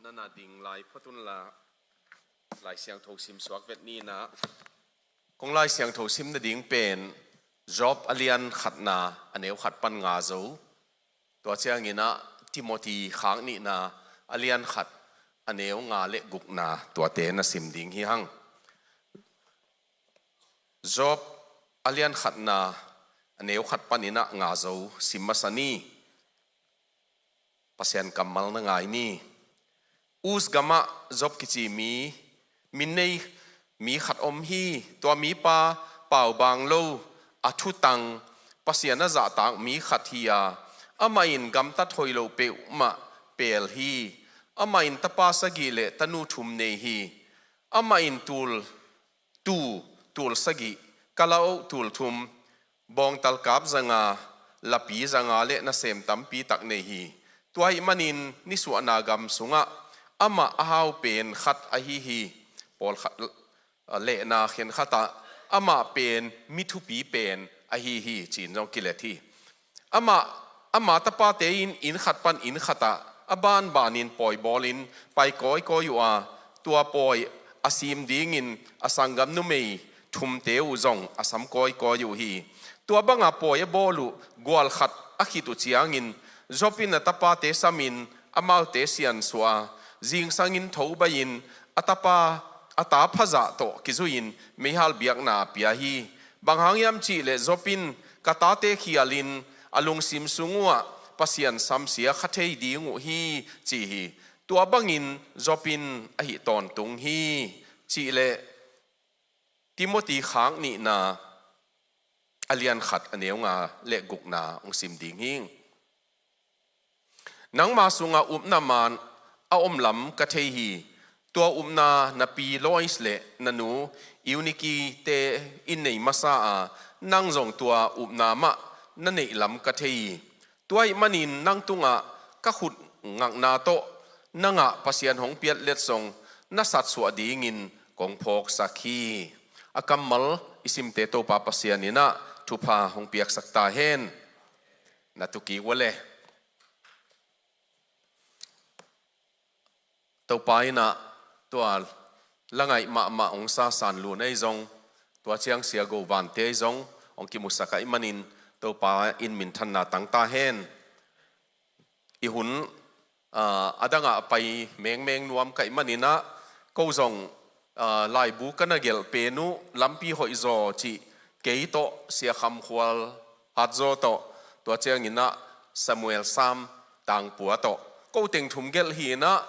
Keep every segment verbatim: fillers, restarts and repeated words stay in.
Na na ding lai phot un la, Lai Siangtho sim suak vet ni na. Kong Lai Siangtho sim nading pen Job a lian khatna a neu khat pan nga zo. Tua ciangin ah Timothy khak nihna a lian khat a neu nga le gukna tuate na sim ding hi hang. Job a lian khatna a neu khat panin ah nga zo sim masa ni. Pasian kammal na ngai ni. Uz gamah Job kici mi, min nei mi khat om hi. Tua mipa pau bang lo, a thutang, Pasian a zahtak mi khat hi a, amah in gamtat hoih lo peuhmah pel hi. Amah in tapa sagih le tanu thum nei hi. Amah in tul tu, tul sagih, kalaoh tul thum, bawngtal kap zanga, lapi zanga le nasem tampi tak nei hi. Tua ahih manin nisuahna gam sungah amah a hau pen khat ahi hi. Pawlkhat lehna khen khatah amah pen mi thupi pen ahi hi, ci-in zong kilet hi. Amah, ama tapate in inn khat pan inn khatah a banbanin pawi bawlin pai kawikawi uh a, tua pawi a sim dingin a sanggam numei thumte uh zong a sam kawikawi uh hi. Tua banga pawi a bawl uh gual khat a khit uh ciangin Job in a tapate samin amaute siansuah a, zingsangin thobaihin a tapa, a ta phazah tawh kizuihin meihal biakna a pia hi. Bang hang hiam cih leh Job in, ka tate khialin a lungsim sung uhah Pasian samsia kha thei ding uh hi, ci hi. Tua bangin Job in ahi tawntung hi. Cih leh Timothy khak nihna a lian khat a neu nga le gukna hong sim ding hi. Nangma sungah upna man a om lam ka thei hi. Tua upna na pi Lois le na nu Eunike te in nei masa a, nang zong tua upna mah na neih lam ka thei hi. Tua ahih manin nang tungah ka khut ngakna tawh na ngah Pasian hong piat letsong na satsuah dingin kong phawksak hi. A kammal i simte Topa Pasian in ah thupha hong piaksak ta hen. Na tukik ua le. Topa in ah tua la ngaih mahmah hong sa San Lun ahi zong, tua ciang Sia Go Vante ahi zong hong kimusak ahih manin Topa in minthanna tang ta hen. I hun, aa, a dangah a pai mengmeng nuam ka hih manin ah, ko zong, aa, laibu ka na gelh pen uh, Lampi Hoih Zaw cih, kei tawh Sia Kham Khual Hat Zaw tawh, tua ciangin ah Samuel Sam Tangpua tawh, ko teng thum gelh hi in ah,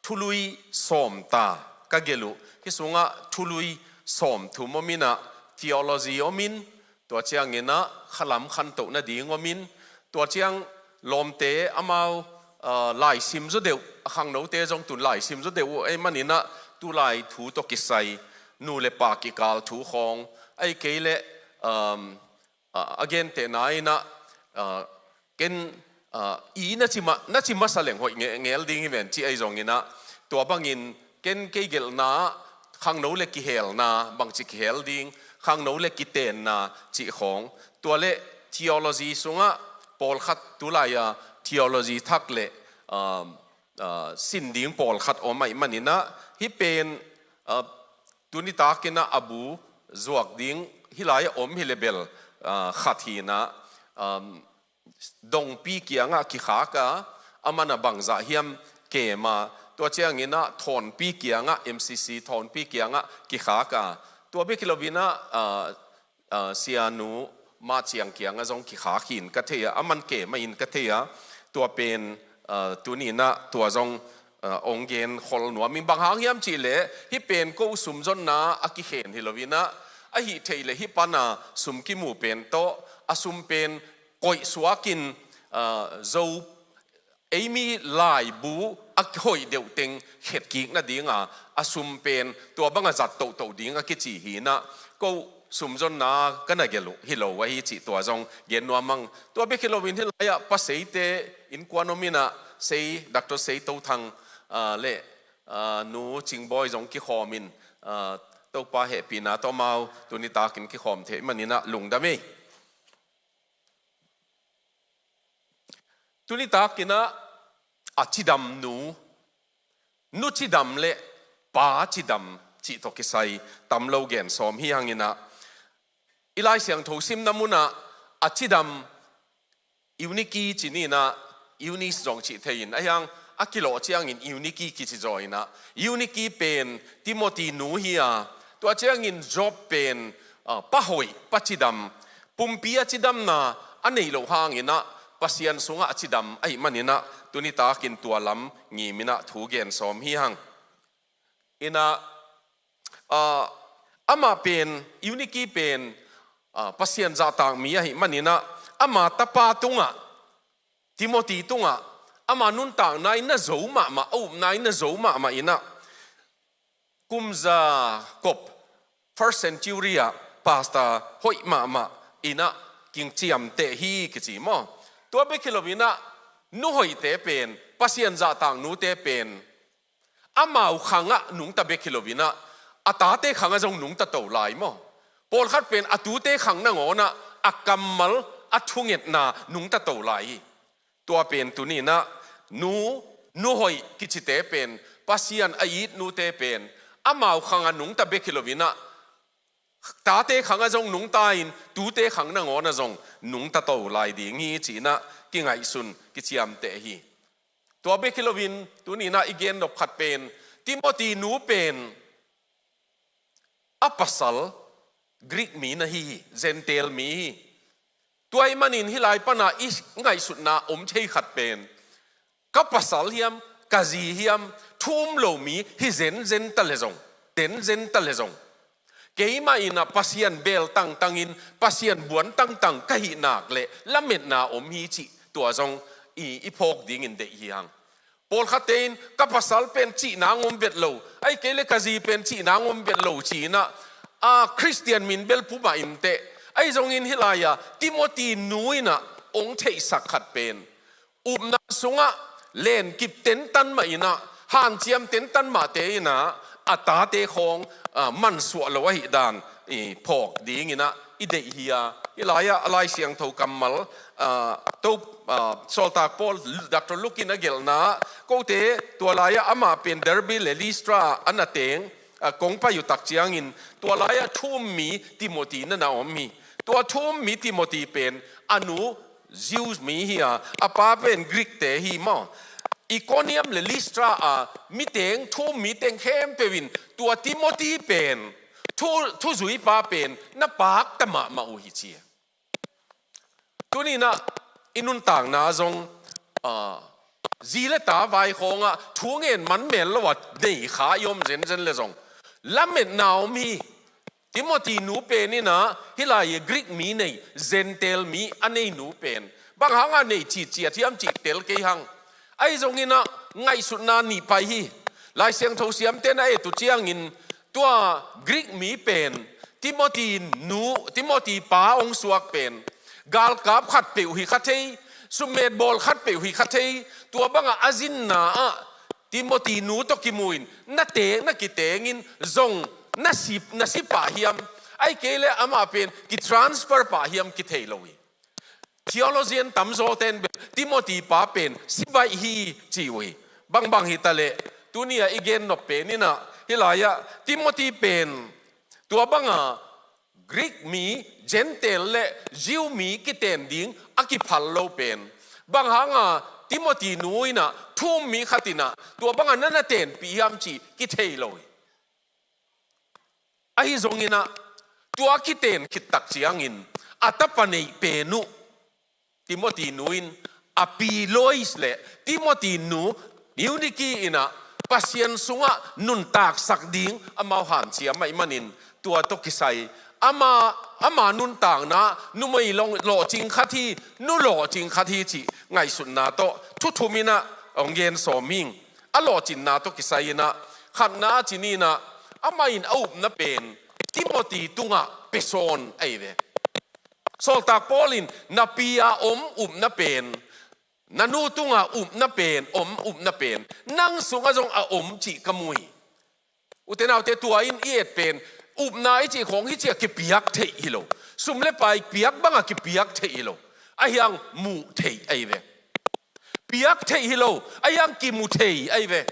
thului sawm ta ka gelh uh. Hih sungah thului sawm thum om in ah, theology om in, tua ciangin ah khalam khantoh nading om in, tua ciang lawmte amau, aa, laisim zaw deuh, a khangnote zong tun laisim zaw deuh uh ahih manin ah, tulai thu tawh kisai, nu le pa kikal thu khawng, ahih kei leh, um, aa, a gentehna in ah, aa, ken, aa, i na ci ma, na ci masa leng hoih nge-, ngel ding hi ven cih ahi zongin ah, tua bangin ken kei gelhna ah khangno le kihelna, bangci kihel ding, khangno le kitenna cih khawng. Tua le theology sungah pawlkhat tulai-a theology thak le, um, aa, sin ding pawlkhat om ahih manin ah, hih pen, aa, tuni takin ah a bu zuak ding hih lai-ah om hi le bel, aa, khat hi in ah, um, Dongpi kiangah kikhak a, a man a bangzah hiam kem a, tua ciangin ah Thawnpi kiangah, M C C Thawnpi kiangah kikhak a, tua bek hi loin ah, aa, aa, Sianu Mah Ciang kiangah zong kikhak hi in ka thei a, a man kem a in ka thei a, tua pen, aa, tuni in ah tua zong, aa, hong gen khol nuam ing. Bang hang hiam cih leh, hih pen ko sumzonna a kikhen hi loin ah, ahih theih leh hih pan a sum kimu pen tawh, a sum pen koih suakin, aa, Zo, ei mi laibu a hoih deuh teng khetkik nading a, a sum pen tua bang a zat tohtoh ding a kici hi in ah, ko sumzonna ka na gelh uh hi lo ahi cih tua zong gen nuam ing. Tua bek hi loin hih lai-ah Pa Seite innkuan om in ah, Sei, Doctor Sei To Thang, aa, le, aa, Nu Cing Bawi zong kikhawm in, aa, Topa hehpihna tawh amau tuni takin kikhawm theih manin ah lungdam ei. Tuni takin ah a cidam nu, nu cidam le pa cidam cih tawh kisai tam lo gen sawm hi hang in ah, i Lai Siangtho simna mun ah a cidam Euniki ci ni in ah, Eunice zong cih thei in, ahi hang a kilawh ciangin Euniki kici zaw in ah, Euniki pen Timoti nu hi a, tua ciangin Job pen, ah, pa hoih, pa cidam, pumpi a cidamna a neih loh hang in ah Pasian sungah a cidam ahih man in ah, tuni takin tua lam ngim in ah thu gen sawm hi hang. In ah, ah, amah pen, Euniki pen, ah, Pasian zahtak mi ahih man in ah, ama tapa tungah, Timoti tungah, ama nuntakna in na zo mahmah, a upna in na zo mahmah in ah, kum za kop, first century ah pastor hoih mahmah in ah kiciamteh hi kici maw. Tua bek hi lo in ah, nu hoihte pen, Pasian zahtak nute pen, amau khangah nungta bek hi lo in ah, a tate khangah zong nungta to lai maw. Pawlkhat pen a tute khang nangawn ah a kammal, a thungetna nungta to lai hi. Tua pen tuni in ah, nu, nu hoih kicite pen, Pasian a it nute pen, amau khangah nungta bek hi lo in ah, tate khangah zong nungta in, tute khang nangawn ah zong nungta to lai ding hi ci in ah kingaihsun, kiciamteh hi. Tua bek hi lo in, tuni in ah i gen nop khat pen, Timoti nu pen a pasal Greek mi na hi hi, Gentile mi hi. Tua ahih manin hih lai pan ah i ngaihsutna om thei khat pen, ka pasal hiam, ka zi hiam, thu um lo mi hi zenzen ta le zong, zenzen ta le zong, keimah in ah Pasian beel tangtang in, Pasian buan tangtang ka hih nak leh lametna om hi cih tua zong i, i phawk dingin deih hi hang. Pawlkhatte in ka pasal pen cihna ngom vet lo, ahih kei leh ka zi pen cihna ngom vet lo ci in ah, a Khristian min bel pumah in teh, ahi zongin hih lai-ah Timoti nu in ah hong theihsak khat pen, upna sungah lenkip tentan mah in ah, hanciam tentan mahte in ah a tate khawng, ah, mansuah lo ahih dan i phawk ding in ah i deih hi a, hih lai-ah a Lai Siangtho kammal, ah, to, ah, Sawltak Paul, Doctor Luke in a gelhna, kote tua lai-ah amah pen Derbe le Listra a na teng, ah, kong pai uh tak ciangin, tua lai-ah thu um mi Timoti na na om hi. Tua thu um mi Timoti pen a nu Jews mi hi a, a pa pen Greek te hi maw. Iconium le Listra a mi teng, thu um mi teng khempeuh in tua Timoti pen, thu, thuzui pa pen na pakta mahmah uh hi ci. Tuni in ah i nuntakna zong, ah, zi le ta vai khawngah thu ngen man mel lo a nei kha i om zenzen le zong, lametna om hi. Timoti nu pen in ah hih lai-ah Greek mi nei, Gentile mi a nei nu pen, bang hangah nei cih ciat hiam cih tel kei hang. Ahi zongin ah ngaihsutna nih pai hi. Lai Siangtho siamte na et uh ciangin, tua Greek mi pen Timoti nu, Timoti pa hong suak pen, galkap khatpeuh hi kha thei, summet bawl khatpeuh hi kha thei, tua bangah a zinna ah Timoti nu tawh kimu in, na teng, na kiteng in zong na si, na si pah hiam, ahih kei leh amah pen kitransfer pah hiam kithei lo hi. Theologian tamzawte in bel Timoti pa pen si baih hi ci uh hi. Bangbang hi ta leh, tuni-ah i gen nop pen in ah, hih lai-ah Timoti pen tua bangah Greek mi, Gentile le Jew mi kiten ding a kiphal lo pen, bang hangah Timoti nu in ah thu um mi khat in ah tua bangah na na tenpih hiam cih kithei lo hi. Ahi zongin ah, tua kiten khit tak ciangin a tapa neih pen uh Timoti nu in, a pi Lois le Timoti nu Euniki in ah Pasian sungah nuntaksak ding amau hanciam ahih manin, tua tawh kisai ama, ama nuntakna numei lawh, lawhcing khat hi, nu lawhcing khat hi cih ngaihsutna tawh thu thum in ah hong gen sawm ing. A lawhcinna tawh kisai in ah, khatna ah ci ni in ah, amah in a upna pen Timoti tungah pia sawn ahi ve. Sawltak Paul in, na pi a om upna pen, na nu tungah upna pen, om upna pen nang sungah zong a om cih ka mu hi. Ute naute, tua in i et pen, upna i cih khawng hi ciah kipiak theih hi lo. Sum le pai piak bangah kipiak theih hi lo. Ahi hang muh theih ahi ve. Piak theih hi lo, ahi hang kimu thei ahi ve.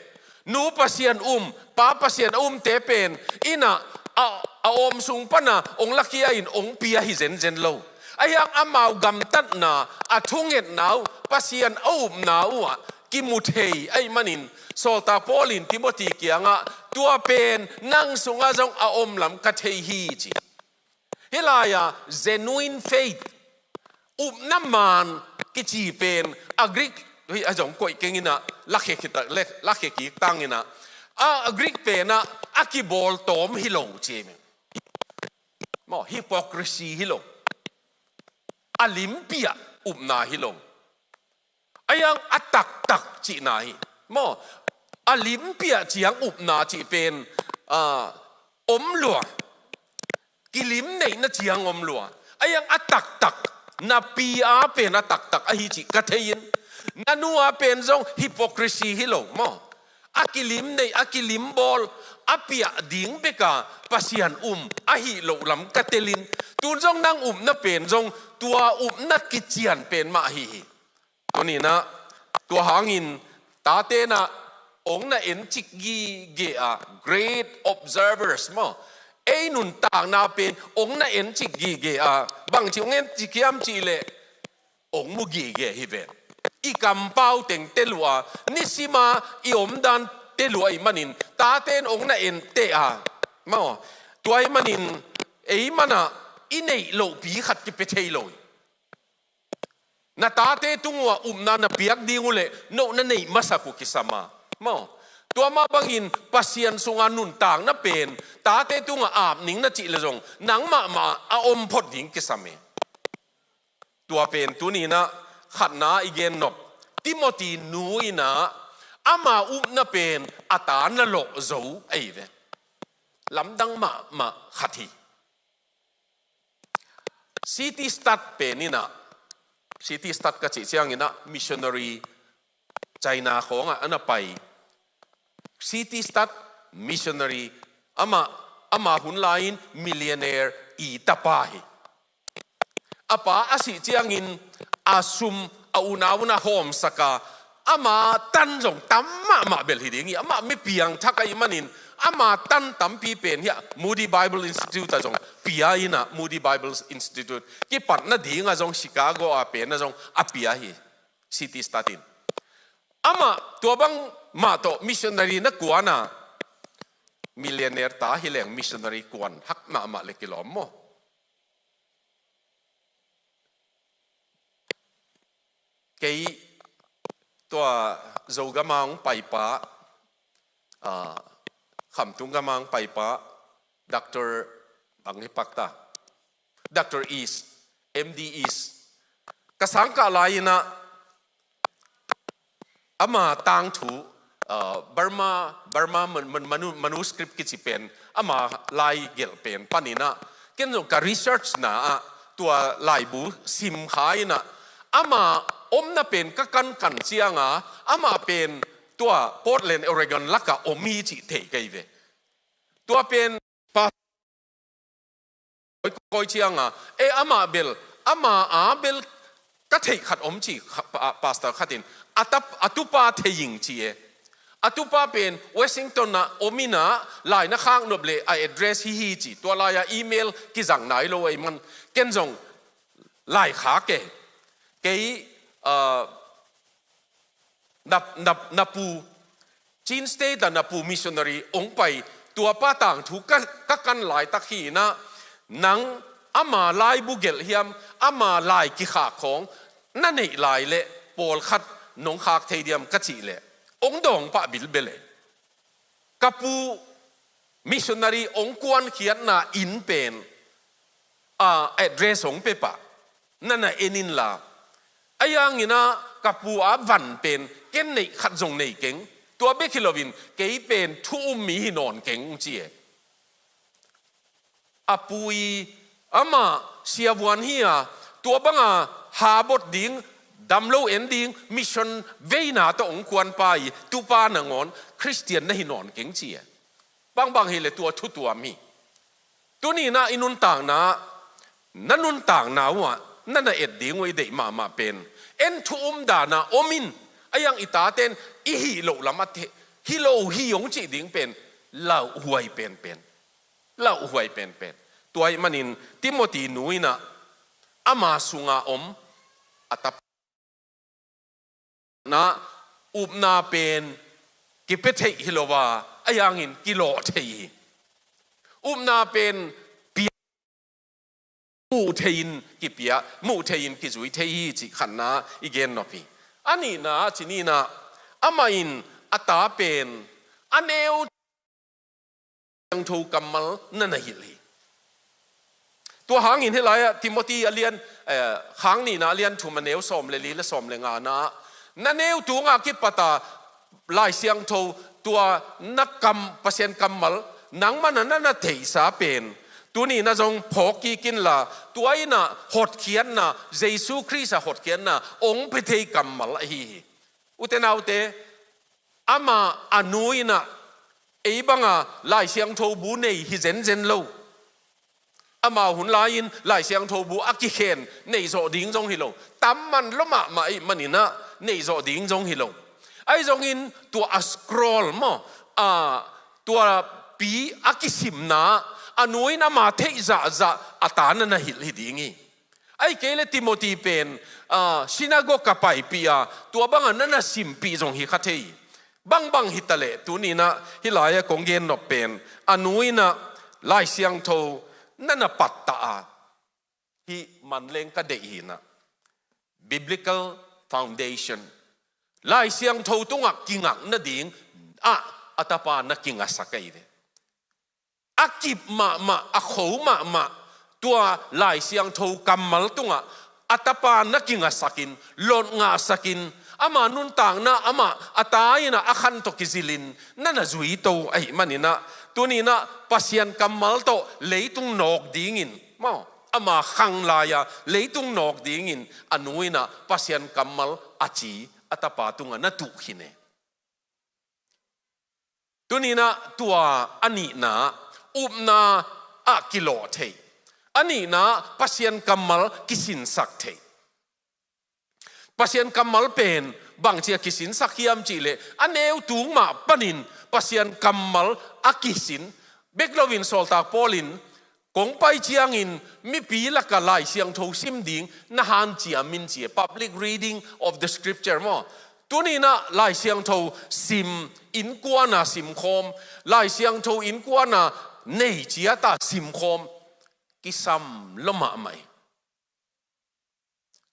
Nu Pasian um, pa Pasian a umte pen inn ah a, a awm sung pana hong lakhia in hong pia hi zenzen lo. Ahi hang amau gamtatna, a thungetna uh, Pasian a upna uh ah kimu thei ahih manin, sawltak Paul in Timothy kiangah, tua pen nang sungah zong a om lam ka thei hi, ci. Hih lai-ah genuine faith, upna maan kici pen, a Greek, hih a zong koih keng in ah, lakhia kik ta, le, lakhia kik tang in ah, a, a Greek pen ah a kibawl tawm hi lo, ci hi. Maw, hypocrisy hi lo. A limpiah upna hi lo. Ahi hang a taktak cihna hi. Maw, a limpiah ciang upna cih pen, ah, om lua. Kilim neihna ciang om lua. Ahi hang a taktak, na pi a pen a taktak ahi cih ka thei in, na nu a pen zong hypocrisy hi lo maw. A kilim neih, a kilim bawl, a piah ding beka Pasian um ahi loh lam ka tel in, tun zong nang upna pen zong tua upna kician pen mah ahi hi. Tuni-in ah, tua hangin tate in ah hong na encik gige a, great observers maw. Ei nuntakna pen hong na encik gige a, bangci hong encik hiam cih leh, hong mu gige hi ven. I kampau teng tel uh a, nisima i omdan tel uh ahih manin, tate in hong na ente a. Maw, tua ahih manin, ei man ah i neih lohpi khat kipia thei lo hi. Na tate tung uh ah upna na piak ding uh leh, no na neih masak uh kisam a. Maw, tua mah bangin Pasian sunga nuntakna pen, tate tungah ap ning na cih leh zong, nang mahmah a om phot ding kisam hi. Tua pen tuni-in ah khatna i gen nop, Timothy nu in ah ama upna pen a ta na lawh zo ahi ve. Lamdang mahmah khat hi. C T Studd pen in ah, C T Studd ka cih ciangin ah missionary China khawngah a na pai. C T Studd missionary, amah, amah hun lai-in millionaire i tapa hi. A pa a sih ciangin a sum a unau in a hawmsak a, ama tan zong tam mahmah bel hi ding hi. Amah mi piangthak ahih manin ama tan tampi pen hiah Moody Bible Institute ah zong pia in ah, Moody Bible Institute kipatna dingah zong Chicago a pen ah zong a pia hi. C T Studd in, amah tua bang mah tawh missionary na kuan a, millionaire ta hi leng missionary kuan hak mahmah leh kilawm maw. Kei tua Zogam a hong paipa, ah, Khamtung gam a hong paipa, Doctor bang hi pak ta, Doctor East, M D East, ka sangkah lai-in ah, ama tangthu, ah, Burma, Burma man-, man-, manu-, manuscript kici pen, ama lai gelh pen panin ah, ken zong ka research na ah, tua laibu sim kha in ah, ama omna pen ka kankan ciang a, ama pen tua Portland, Oregon lakah om hi cih thei kei ve. Tua pen pa-, koi, koi ciang a, e, amah bel, ama a bel ka theih khat om ci, kha-, pa-, pastor khat in, a tap-, a tupa thei ing ci e. A tupa pen Washington ah om in ah, lai na khak nop leh a address hi hi ci, tua lai-a email kizang nai lo ahih man, ken zong lai khak e. Kei, ah, na, na, na pu, Chin State ah na pu missionary hong pai, tua pa tangthu ka, ka kan laitak hi in ah, nang ama laibu gelh hiam, ama lai kikhak khawng na neih lai leh pawlkhat nong khak thei diam ka cih leh, hong dawng pah bilbel e. Ka pu missionary hong kuankhiatna inn pen, a, address hong pia pah, na na en inla. Ahi hangin ah ka pu a van pen ken neih khat zong nei keng. Tua bek hi loin kei pen thu um mi hi nawn keng, ci e. A pu i, amah siavuan hi a, tua banga ha bot ding, damlo en ding, mission veina tawh hong kuanpa i tupa nangawn Khristian na hi nawn keng, ci e. Bangbang hi leh tua thu tuam hi. Tuni-in ah i nuntakna, na nuntakna uh ah na na et ding uh i deih mahmah pen, en thu um dan a om in, ahi hang i taten i hih loh lam a the-, hi lo hi hong cih ding pen lauhuai penpen. Lauhuai penpen. Tua ahih manin Timothy nu in ah ama sunga om a tapa na upna pen kipia theih hi lo a, ahi hangin kilawh thei hi. Upna pen pia, muh thei-in kipia, muh thei-in kizui thei hi cih khatna i gen nop hi. A nihna, ci ni in ah, amah in a ta pen a neu siangtho kammal na na hilh hi. Tua hangin hih lai-ah Timothy a lian, eh, khang nihna a lian thum a neu sawm le li le sawm le ngana, na neu tungah kipat a Lai Siangtho tua na kam, Pasian kammal nangmah na na theihsa pen tuni in ah zong phawk kik inla, tua in ah hotkhiatna, Jesu Khrist a hotkhiatna hong pia thei kammal ahi hi. Ute naute, amah a nu in ah ei banga Lai Siangtho bu nei hi zenzen lo. Amau hun lai-in Lai Siangtho bu a kikhen neih zawh ding zong hi lo. Tam man lua mahmah ahih manin ah neih zawh ding zong hi lo. Ahi zongin tua a scroll maw, a, tua pi a kisimna a nu in ama theih zahzah a ta na na hilh hi ding hi. Ahih kei leh Timothy pen, ah, synagogue a paipih a, tua banga na na simpih zong hi kha thei. Bangbang hi ta leh, tuni in ah hih lai-ah kong gen nop pen, a nu in ah Lai Siangtho na na pattah a, hih man leng ka deih hi in ah, biblical foundation, Lai Siangtho tungah kingak nading ah a tapa na kingasak ahi ve. A kip mahmah, a kho mahmah, tua Lai Siangtho kammal tungah a tapa na kingasakin, lotngahsakin, ama nuntakna amah a ta in ah a khan tawh kizilin na na zuito ahih manin ah, tuni in ah Pasian kammal tawh leitung nawk dingin, maw, ama khang lai-a leitung nawk dingin a nu in ah Pasian kammal a ci a tapa tungah na tuh khin e. Tuni in ah tua a nihna, upna ah kilawh thei. A nihna, Pasian kammal kisinsak thei. Pasian kammal pen bangci a kisinsak hiam cih leh, a neu tung mah panin Pasian kammal a kisin. Bek loin Sawltak Paul in, kong pai ciangin mipi lakah Lai Siangtho sim ding na hanciam in, ci e, public reading of the scripture maw. Tuni in ah Lai Siangtho sim, innkuan ah simkhawm, Lai Siangtho innkuan ah nei ciat ah simkhawm, kisam lua mahmah hi.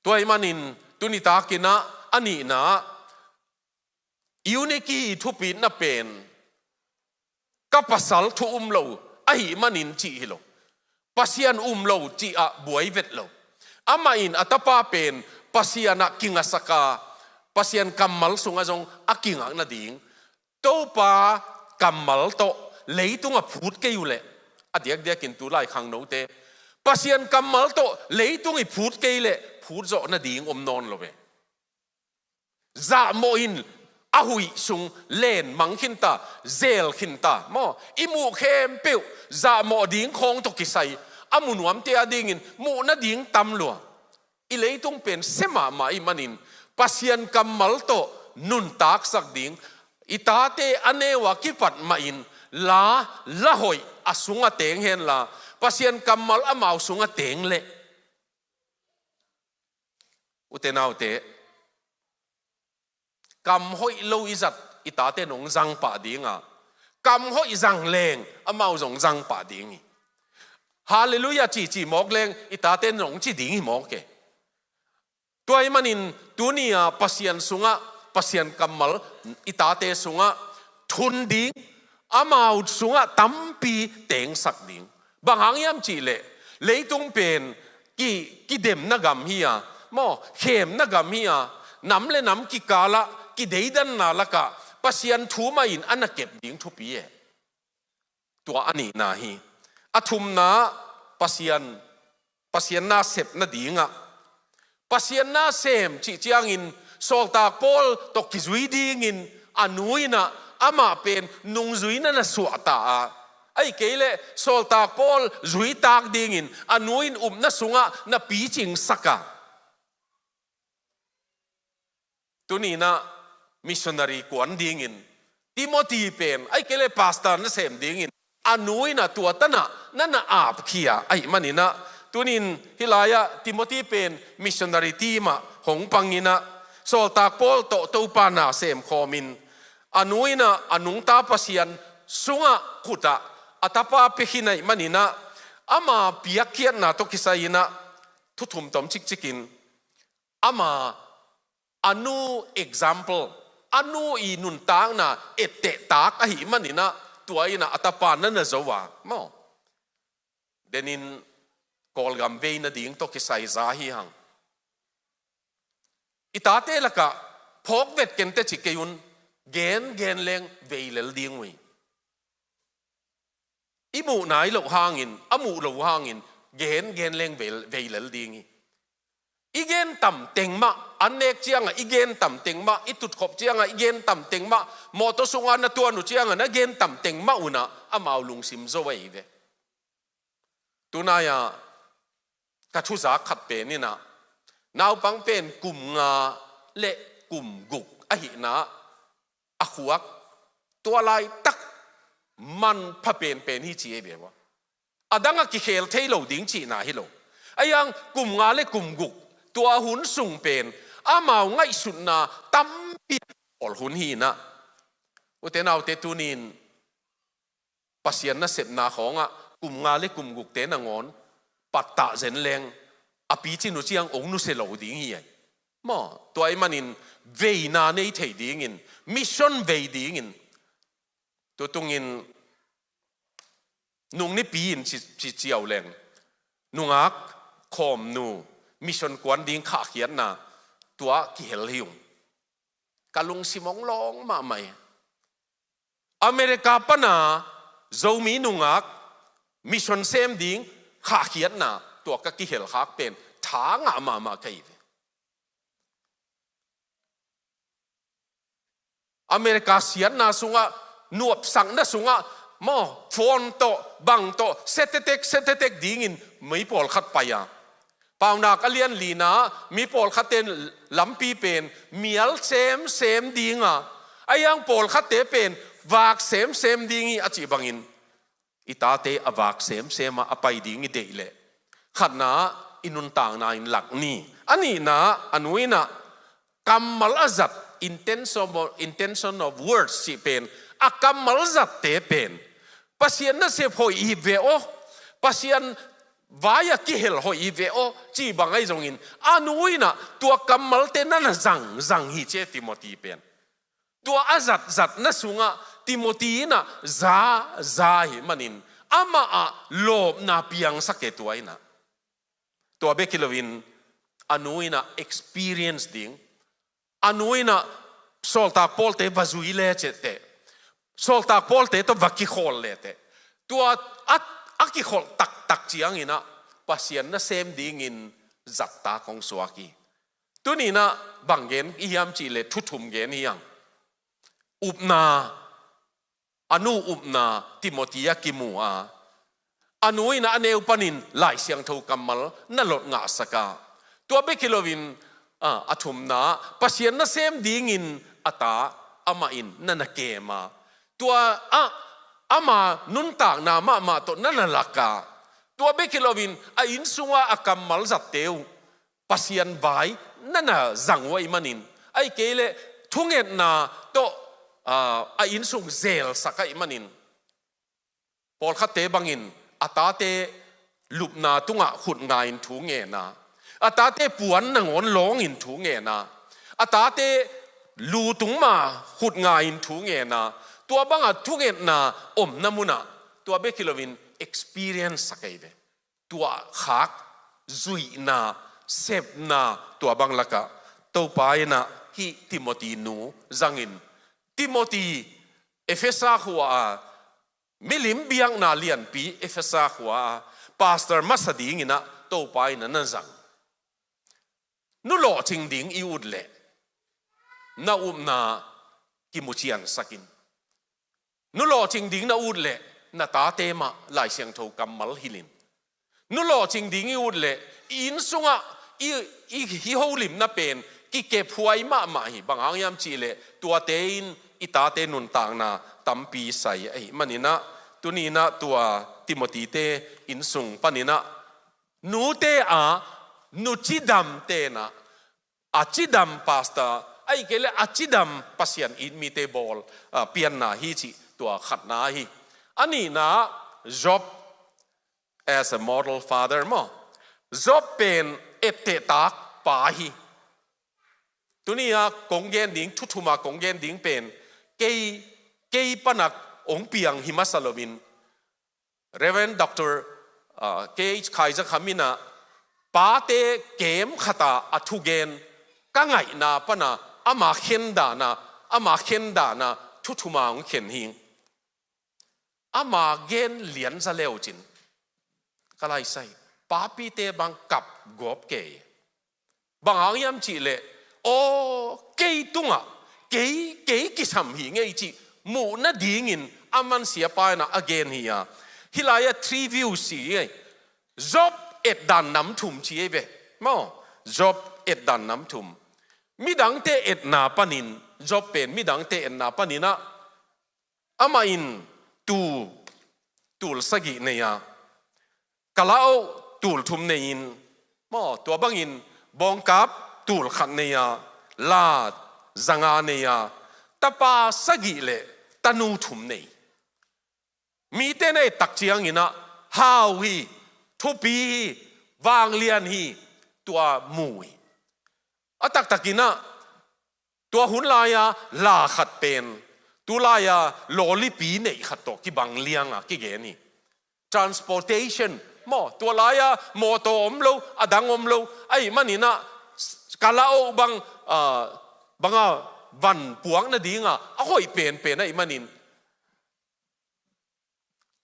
Tua ahih manin tuni takin ah a nihna, Eunike i thupitna pen ka pasal thu um lo ahih manin cih hi lo. Pasian um lo cih ah buai vet lo. Amah in a tapa pen Pasian ah kingasak a, Pasian kammal sungah zong a kingak nading, Topa kammal tawh leitungah phut kei uh leh, a diakdiakin tu lai khangnote, Pasian kammal tawh leitung i phut kei leh phut zawh nading om nawn lo ve. Zahmawh in a huih sung len mang khin ta, zel khin ta maw. I muh khempeuh zahmawh ding khawng tawh kisai a mu nuamte a dingin muh nading tam lua. I leitung pen sia mahmah ahih manin Pasian kammal tawh nuntaksak ding, i tate a neu a kipat mahin la, la hoih a sungah teng henla, Pasian kammal amau sungah teng leh, ute naute, kam hoih lo i zat i tate nong zang pah ding a, kam hoih zang leng amau zong zang pah ding hi. Halleluiah cici mawk leng i tate nong ci ding hi mawk e. Tua ahih manin tuni a Pasian sungah, Pasian kammal i tate sungah thun ding, amau sungah tampi tengsak ding. Bang hang hiam cih leh, leitung pen ki, kidemna gam hi a, maw, khemna gam hi a, nam le nam kikalah kideidanna lakah Pasian thu mahin a na kep ding thupi e. Tua a nihna hi. A thumna, Pasian, Pasian na sep nadingah, Pasian na sem cih ciangin Sawltak Paul tawh kizui dingin a nu in ah amah pen nungzuina na suahta a, ahih kei leh Sawltak Paul zuitak dingin a nu in upna sungah na picingsak a, tuni in ah missionary kuan dingin Timothy pen, ahih kei leh pastor nasem dingin a nu in ah tua tan ah na na apkhia ahih manin ah, tuni-in hih lai-ah Timothy pen missionary team ah hong pangin ah, Sawltak Paul tawh Topa na sem khawmin, a nu in ah a nungta Pasian sungah khut ah a tapa pia khin ahih manin ah, ama piakkhiatna tawh kisai-in ah thu thum tom cikcikin, ama, a nu example, a nu i nuntakna ettehtak ahih manin ah, tua in ah a tapa na na zo a, maw. Denin Kawlgam vei nading tawh kisai za hi hang. I tate lakah phawk vet ken teh ci kei un, gen gen leng vei lel ding uh hi. I muh nai loh hangin, a muh loh hangin, gen gen leng vei, vei lel ding hi. I gen tam teng mah, an nek ciangah i gen tam teng mah, i tutkhop ciangah i gen tam teng mah, mawtaw sungah na tuan uh ciangah na gen tam teng mah un ah amau lungsim zo ahi ve. Tunai-ah ka thuzak khat pen in ah, naupang pen kum nga le kum guk ahihna a khuak, tua laitak manpha penpen hi ci ei ve ua. A dang a kikhel thei lo ding cihna hi lo. Ahi hang kum nga le kum guk, tua hun sung pen amau ngaihsutna tampi a bawl hun hi in ah, ute naute, tuni-in Pasian nasepna khawngah kum nga le kum gukte nangawn pattah zen leng, a picin uh ciang ong nusia lo ding hi ai. Maw, tua ahih manin veina nei thei dingin, mission vei dingin, tutungin nung nipi in ci, ci ciau leng, nungak khawmnu mission kuan ding khahkhiatna, tua kihel hi ung. Ka lungsim ong lawng mahmah hi. America pana Zomi nungak mission sem ding khahkhiatna, tua ka kihel khak pen tha ngah mahmah ka hi ve. America siatna sungah, nuapsakna sungah, maw, phone tawh, bang tawh, setetek, setetek dingin mi pawlkhat pai a. Paunak a lian lina, mi pawlkhatte in lampi pen mial semsem ding a, ahi hang pawlkhatte pen vak semsem ding hi a cih bangin, i tate a vak semsem a, a pai ding i deih leh, khatna, i nuntakna in lak ni. A nihna, a nu in ah kammal a zat, intention of, intention of words cih pen, a kammal zatte pen Pasian nasep hoih hi ve aw, Pasian vai-ah kihel hoih hi ve aw, cih bang ahi zongin, a nu in ah tua kammalte na na zang zang hi ci ei, Timothy pen. Tua a zatzatna sungah Timothy in ah za za ahih manin, amah ah lawpna piangsak e, tua in ah. Tua bek hi loin, a nu in ah experience ding, a nu in ah Sawltak Pawlte va zui le ciah teh, Sawltak Pawlte tawh va kikhawl le teh, tua a, a kikholh taktak ciangin ah Pasian nasem dingin zattak hong suak hi. Tuni-in ah bang gen i hiam cih leh thu thum gen hi hang. Upna, a nu upna Timothy ah kimu a, a nu in ah a neu panin Lai Siangtho kammal na lot ngahsak a. Tua bek hi loin, a, a thumna, Pasian nasem dingin a ta amah in na na kem a. Tua ah ama nuntakna mahmah tawh na na lak a. Tua bek hi loin a inn sungah a kammal zatte uh Pasian vai na na zang uh ahih manin, ahih kei leh thungetna tawh, ah, a inn sung zelsak ahih manin, pawlkhatte bangin a tate lupna tungah khut nga-in thu ngen a, a tate puan nangawn lawngin thu ngen a, a tate lu tung ma khut nga-in thu ngen a, tua banga thungetna omna munah, tua bek hi loin experience sak ahi ve. Tua khak, zuihna, sepna, tua bang lakah Topa in ah hih Timothy nu zangin, Timothy Efesa khua-a, milim biakna lianpi Efesa khua-a pastor masa dingin ah Topa in ah na zang. Nu lawhcing ding i ut leh, na upna kimuciansak in. Nu lawhcing ding na ut leh, na tate mah Lai Siangtho kammal hilh in. Nu lawhcing ding i ut leh, i inn sungah i, i, i holimna pen kikephuai mahmah hi. Bang hang hiam cih leh, tuate in i tate nuntakna tampi sai ahih manin ah, tuni-in ah tua Timothy-te innsung panin ah, nute a nu cidamte'n ah, a cidam pastor, ahih kei leh a cidam Pasian it mite bawl, ah, pianna hi cih tua khatna hi. A nihna, Job as a model father maw. Job pen ettehtak pa hi. Tuni-a kong gen ding, thu thum-a kong gen ding pen, kei, kei pan ah hong piang hi masa loin, Reverend Doctor, ah, K H Khaizakham in ah, pate camp khat ah a thugen, ka ngaihna pan ah, ama khen dan ah, ama khen dan ah, thu thum-a hong khen hi. Ama gen lianzaw le uh cin, ka lai sai, papite bang kap gawp kei. Bang hang hiam cih leh, aw, kei tungah, kei, kei kisam hi ngei cih muh nadingin aman siapa in ah a gen hi a. Hih lai-ah three views ci hi ei. Job et dan nam thum ci hi ei ve. Maw, Job et dan nam thum. Midangte etna panin, Job pen midangte etna panin ah, amah in tuu, tul sagih nei a, kalaoh tul thum nei-in, maw, tua bangin bawngkap tul khat nei a, la za nga nei a, tapa sagih le tanu thum nei. Mite na et tak ciangin ah hau hi, thupi hi, vanglian hi, tua mu hi. A taktakin ah, tua hun lai-a la khat pen, tu lai-a lawlipi neih khat tawh kibang liang a kigen hi. Transportation, maw, tua lai-a mawtaw om lo, a dang om lo, ahih manin ah, kalaoh bang, ah, bang a van puak nading a, a hoih penpen ahih manin,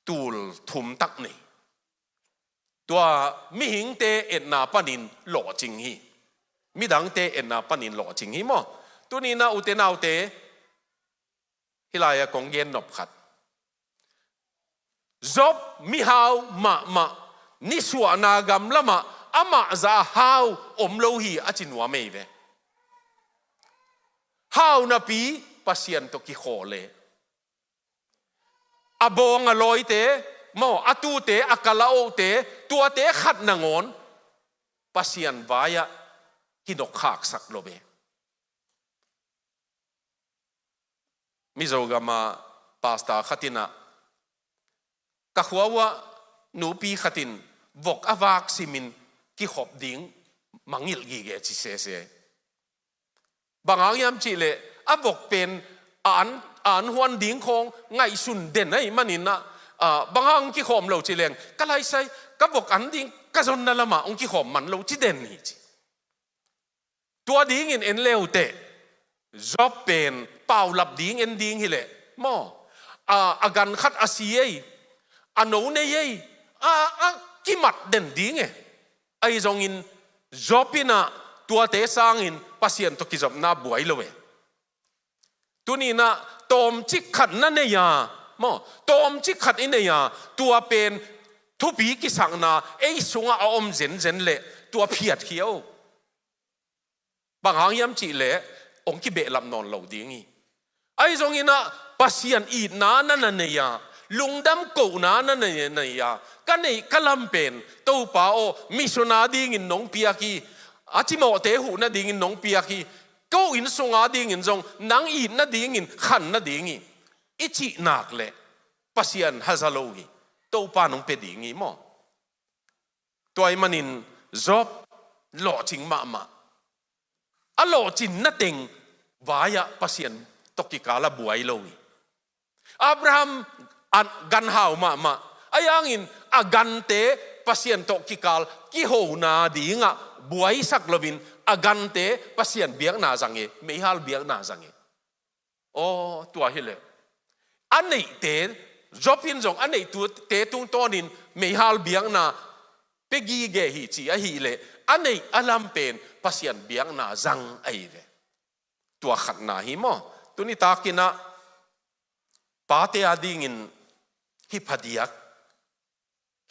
tul thum tak nei. Tua mihingte etna panin lawhcing hi. Midangte etna panin lawhcing hi maw. Tuni-in ah ute naute, hih lai-ah kong gen nop khat. Job mihau mahmah, nisuahna gam lamah amah zah a hau om lo hi a ci nuam ei ve. Hau napi Pasian tawh kikhawl e. A bawng a lawite, maw, a tuute, a kalaohte, tuate khat nangawn Pasian vai-ah kinawkkhaksak lo ve. Mizo gam ah pastor khat in ah, ka khua uah nupi khat in vok a vak simin kikhop ding mangngilh gige ci sese. Bang hang hiam cih leh, a vok pen a an, a an huan ding khawng ngaihsun den ahih manin ah, ah, bang hang hong kikhawm lo ci leng, ka lai sai, ka vok an ding, ka zonna lamah hong kikhawm man lo ci den hi ci. Tua dingin en le uh teh, Job pen paulap ding en ding hi leh, maw, a, a gan khat a si ei, a no nei ei, a, a kimat den ding e. Ahi zongin Job in ah tuate sangin Pasian tawh kizopna buai lo e. Tuni-in ah tawmcik khat na nei a, maw, tawmcik khat i nei a, tua pen thupi kisakna ei sungah a om zenzen leh tua phiatkhia o. Bang hang hiam cih leh hong kibehlap nawn lo ding hi. Ahi zongin ah Pasian itna na na nei a, lungdam kohna na na nei a, ka neih ka lam pen, Topa aw, mission a dingin nong piak hi, a cimawhte huh nadingin nong piak hi, ko inn sung a dingin zong nang it nadingin, khan nading hi, i cih nak leh Pasian haza lo hi, Topa nong pia ding hi maw. Tua ahih manin Job lawhcing mahmah. A lawhcinna teng vai-ah Pasian tawh kikal a buai lo hi. Abraham a ganhau mahmah. Ahi hangin a gante Pasian tawh kikal kihona dingah buaisak loin a gante Pasian biakna zang e, meihal biakna zang e. Aw, tua hi leh, a neihte, Job in zong a neihtute tungtawnin meihal biakna pia gige hi ci ahih leh, a neih a lam pen Pasian biakna zang ahi ve. Tua khatna hi maw. Tuni takin ah pate a dingin hi phadiak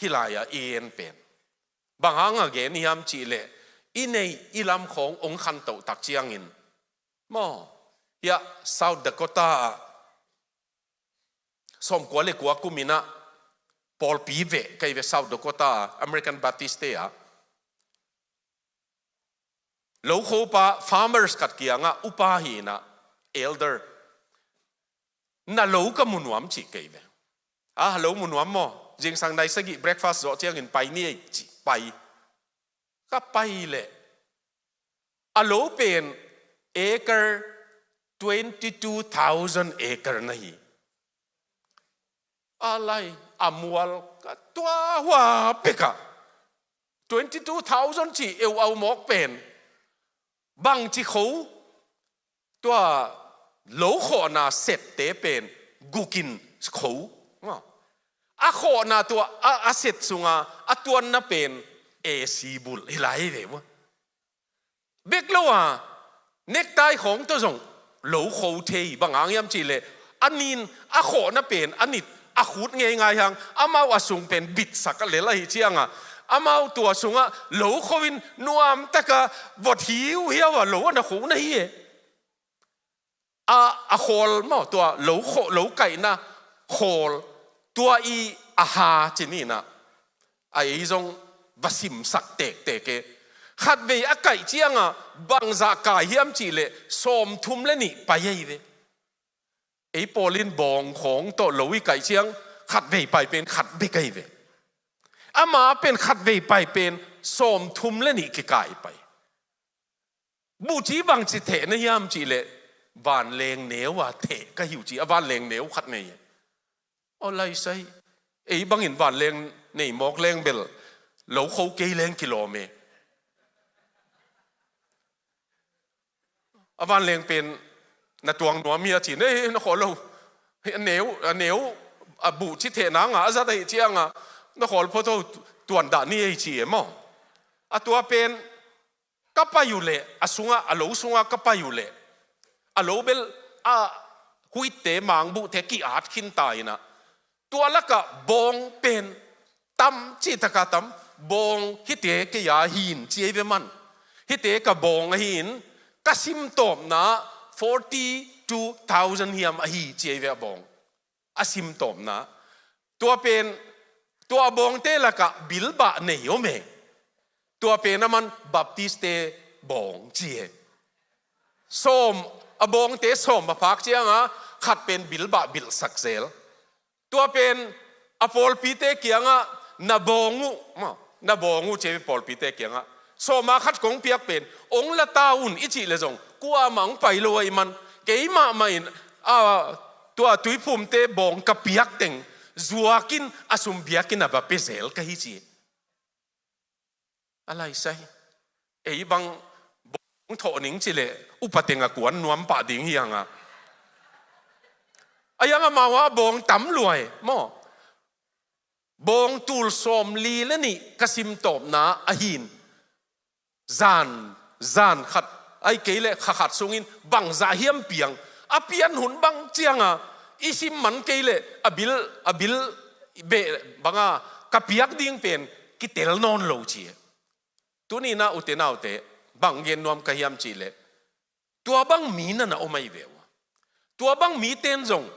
hih lai-ah i en pen. Bang hang a gen hiam cih leh, i neih i lam khawng hong khantoh tak ciangin, maw, Hiah South Dakota ah sawmkua le kua kum in ah pawlpi veh ka hi ve, South Dakota ah American Baptist te ah. Lokhopa farmers khat kiangah upa hi in ah, elder, na lo ka mu nuam ci ka hi ve. A, lo mu nuam maw? Zingsang nai sagih breakfast zawh ciangin pai ni ei ci, pai. Ka pai leh a lo pen acre twenty two thousand acre na hi. A lai, a mual ka tua hua pekah twenty two thousand ci eu au mawk pen. Bangci kho, tua lo khawhna sette pen gukin kho. A khawhna tua a, a set sunga a tuanna pen A C bulh hi lai ve ua. Bek lo a, nektai khawng tawh zong lo kho thei, bang hang hiam cihleh a nin a khawhna pen a nit a khut ngeingai hang, amau a sung pen bitsak a lel ahi cianga, amau tua sungah lo kho in nuamtaka vot hiuhiau a lo a na kho na hi e. A, a khawl maw, tua lo kho, lo kaihna khawl, tua i a ha ci ni in ah, a ei zong va simsak tektek e. Khatvei a kaih cianga bangzah kai hiam cihleh sawmthum le nih pai ahi ve. Ei pawl in bawng khawng tawh lo i kaih ciang khatvei pai pen khat bek ahi ve. Ama pen khatvei pai pen sawmthum le nih kikai pai. Buci bangci theh na hiam cihleh vanleng neu a theh ka hi uh ci, a vanleng neu khat nei. Aw laisai, ei bangin vanleng nei mawk leng bel lo kho kei leng kilawm e. A vanleng pen na tuang nuam hi a ci, nei na khawl lo. A neu, a neu, a buci theh nanga a zat ahi cianga na khawl photo tuan dah ni ei ci e maw? A tua pen ka pai uh leh, a sungah, a lo sungah ka pai uh leh, a lo bel a huitte mangbuhte ki-at khinta in ah, tua lakah bawng pen tam cih taka tam, bawng hihte kei a hin ci ei ve man. Hihte ka bawng ahi in, ka simtawpna forty two thousand hiam ahi ci ei ve a bawng. A simtawpna. Tua pen, tua bawngte lakah bilbah nei om e. Tua pen a man Baptist-te bawng ci e. Sawm, a bawngte sawm a phak cianga khat pen bilbah bilhsak zel. Tua pen a pawlpite kiangah na bawng uh, maw, na bawng uh ci e pawlpite kiangah. Sawma khat kong piak pen, ong la ta un i cih le zong, kuamah ong pai lo a i man. Keimahmah in, a, tua tuiphumte bawng ka piak teng, zuakin a sum biakinn ah va pia zel ka hi ci. A laisai. Ei bang bawng thawh ning ci leh, upa teng a kuan nuam pah ding hi hang a. A hiang amau a bawng tam luai, maw. Bawng tul sawmli le nih ka simtawpna ahi in. Zan, zan khat, ahih kei leh kha khat sungin bangzah hiam piang. A pian hun bang cianga, i sim man kei leh, a bil, a bil beh banga, ka piak ding pen, kitel nawn lo ci e. Tuni in ah ute naute, bang gen nuam ka hiam cih leh, tua bang mi na na om ahi ve ua. Tua bang mite in zong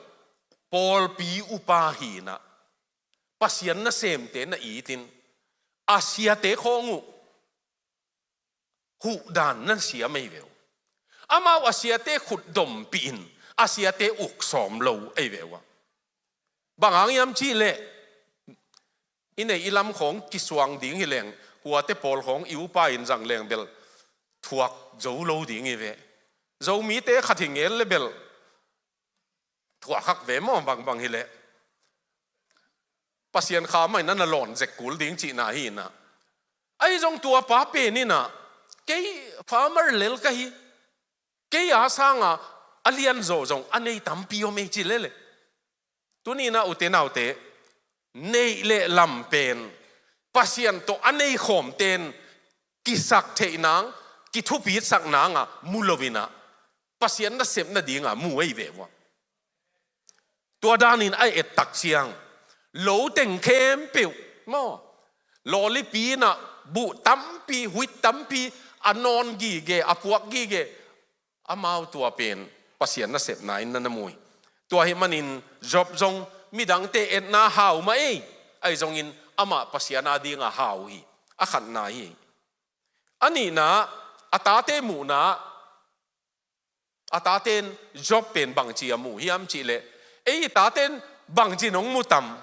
pawlpi upa hi in ah, Pasian nasemte na it in, a siate khawng uh huhdan na siam ahi ve uh. Amau a siate khut dompih in, a siate uk sawm lo ahi ve ua. Bang hang hiam cih leh, i neih i lam khawng kisuang ding hi leng, huate pawl khawng i upa in zang leng bel thuak zo lo ding hi ve. Zomite khat hi ngel le bel thuak hak ve maw, bangbang hi leh. Pasian kha mah in a na lawn zek kul ding cihna hi in ah. Ahi zong tua pa pen in ah, kei farmer lel ka hi. Kei a sanga a lianzaw zong a nei tampi om ei ci lel e. Tuni in ah ute naute, neih le lam pen Pasian tawh a nei khawmte in kisak theih nang, kithupitsak nanga mu lo in ah, Pasian nasep nadinga mu ahi ve ua. Tua danin a et tak ciang, lo teng khempeuh maw, lawlipi in ah buh tampi, huit tampi, a nawn gige, a puak gige, amau tua pen Pasian nasepna in na na mu hi. Tua ahih manin Job zong midangte etna hau mah ei, ahi zongin amah Pasian adinga hau hi. A khatna hi. A nihna, a tate muhna, a taten Job pen bangci a mu hiam cihleh, ei i taten bangci nong mu tam?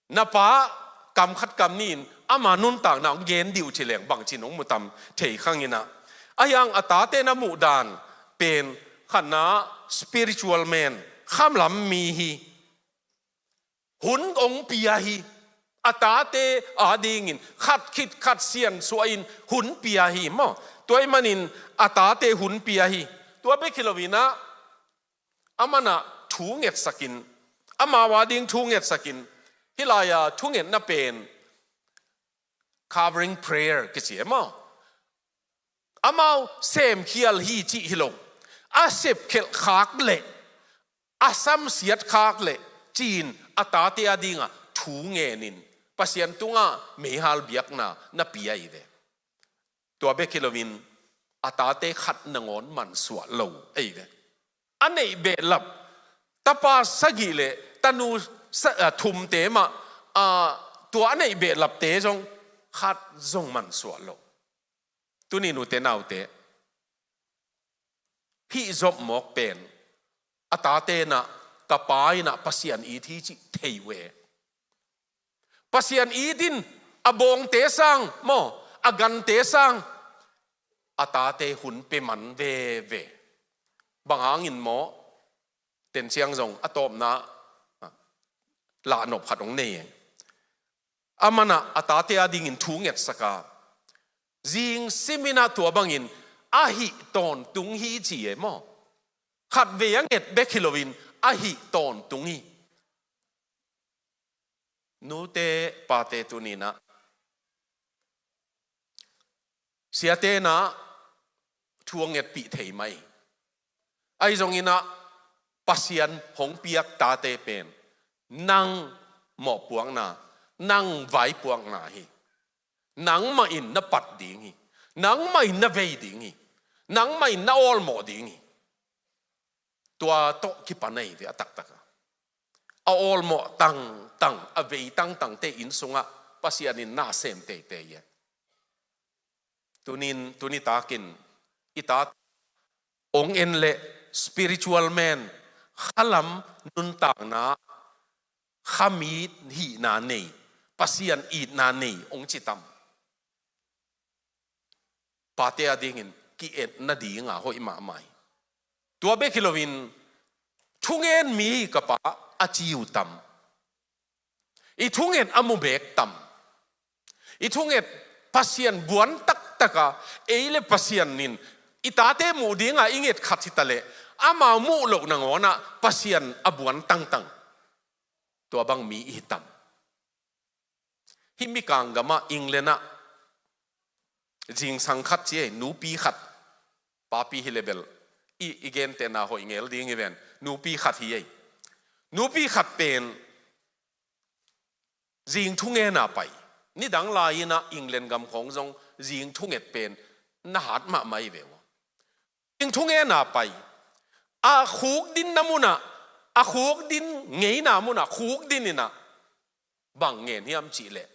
Na pa kam khat kam nih in ama nuntakna hong gen dih uh ci leng bangci nong mu tam thei khang in ah. Ahi hang a taten a muhdan pen khatna spiritual man, khamlam mi hi. Hun hong pia hi. A tate adingin khat khit khat siansuah in hun pia hi maw. Tua ahih manin a tate hun pia hi. Tua bek hi lo in ah, aman ah thu ngetsak in, amau ading thu ngetsak in, hih lai-a thungetna pen covering prayer kici e maw. Amau semkhial hi cih hi lo. A sepkhelh khak leh, a samsiat khak leh ci-in a tate adinga thu ngenin Pasian tungah meihal biakna na pia hi ve. Tua bek hi loin a tate khat nangawn mansuah lo ahi ve. A neih behlap, tapa sagih le tanu sa-, a, thumte mah, a, tua a neih behlapte zong khat zong mansuah lo. Tuni nute naute, hih Job mawk pen a tate in ah, ka pa in ah Pasian it hi cih thei uh e. Pasian it in, a bawngte sang maw, a gante sang a tate hun pia man veve. Bang hangin maw, tenciang zong a tawpna lahnop khat hong nei e. Aman ah a tate adingin thu ngetsak a, zing sim in ah tua bangin a hih tawntung hi ci e maw. Khatvei a nget bek hi loin a hih tawntung hi. Nute pate tuni in ah, siate in ah thu a ngetpih thei mai. Ahi zongin ah Pasian hong piak tate pen nang mawhpuakna, nang vaipuakna hi. Nangmah in na pat ding hi. Nangmah in na vei ding hi. Nangmah in na awlmawh ding hi. Tua tawh kipan ahi ve a taktak a. A awlmawh tangtang, a vei tangtangte inn sungah Pasian in na sem teitei e. Tunin, tuni takin i tate hong en leh spiritual man, khalam nuntakna, khami hihna nei, Pasian itna nei hong ci tam? Pate adingin ki-et nadinga hoih mahmah hi. Tua bek hi loin, thungen mi ka pa a ci uh tam? I thunget a mu beek tam? I thunget Pasian buan taktaka, ei le Pasian in i tate muh dinga i nget khat hi ta leh, amau muh loh nangawnah Pasian a buan tangtang, tua bang mi i hi tam? Hih mikang gamah England ah zingsang khat ci ei, nupi khat, papi hi le bel i, i gentehna hoih ngel ding hi ven. Nupi khat hi ei. Nupi khat pen zing thungena pai. Nidang lai-in ah England gam khawng zong zing thunget pen na hat mahmah hi ve uh. Zing thungena pai. A khukdinna munah, a khukdin ngeina munah khukdin in ah, bang ngen hiam cih leh,